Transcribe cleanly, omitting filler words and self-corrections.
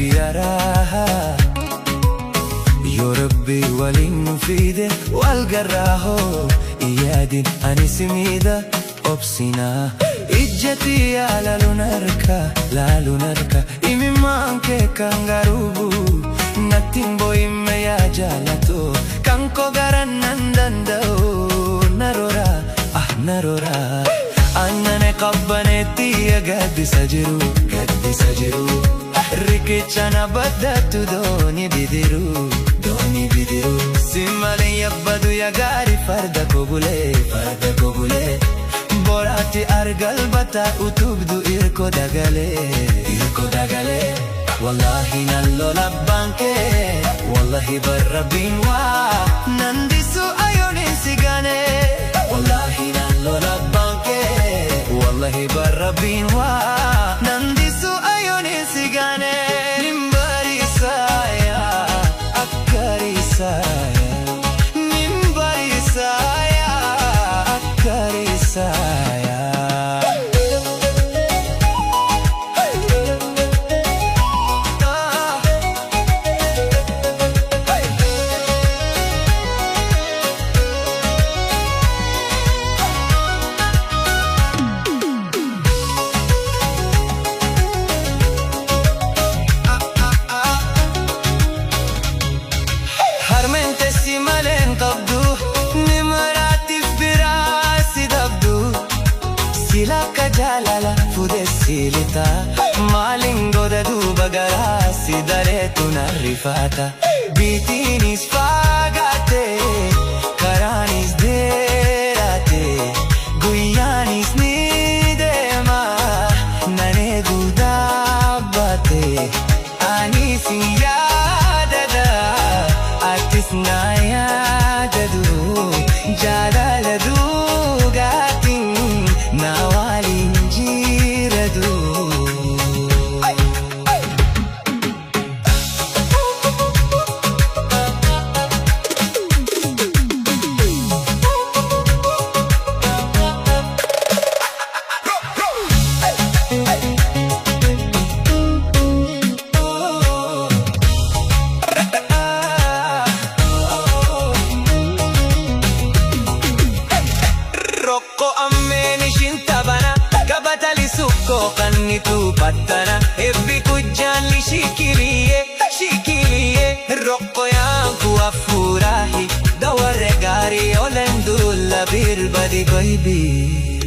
Biyya Yoo Rabbi waliin nu fide wal garraahoo Iyaadin ani si miidha obsinaa Ijjati yaa laaluun harka laaluun harka Imimmaan kee kan garuubu Natti hin boo'inme yaa jaalatoo Kan koo garan nan danda'u Naroora ah naroora Aannan qabbaneetti gaddisa jiru gaddisa jiru Riqicha na baddaattu doonii bidiruu doonii bidiruu Si malee yabbadu yaa gaarii farda koo bulee farda koo bulee Boraatti argalbata utubdu irko dagalee irko dagalee Wallahi nan lola baankee Wallahi barrabbiin waa nan disu ayooniin si ganee Wallahi nan lola baankee Wallahi barrabbiin waa nan disu ayooniin si ganee Nimbarisaaya akkarisaaya Nimbarisaaya akkarisaaya Harmeente si malee hin qabdu ni maraatiif biraa si dhabdu Sila akka jaalala fuudhee si lixa maaliin godha duuba garaa si dareetu na rifata Biitiinis fagaate karaanis dheerate guyyaanis ni deema nan eeguu dhaabbate Anis hin yaadada atis na yaadadu jaalala dhugaatiin na waliin jiraadu. Rokko ammeen ishiin taphana gabatali sukkoo kannitu pattana ebbi kujjaalli shikiliye shikiliye Rokko yaanku afuraahi dawarre gaarii olen dulla birbadi goibii.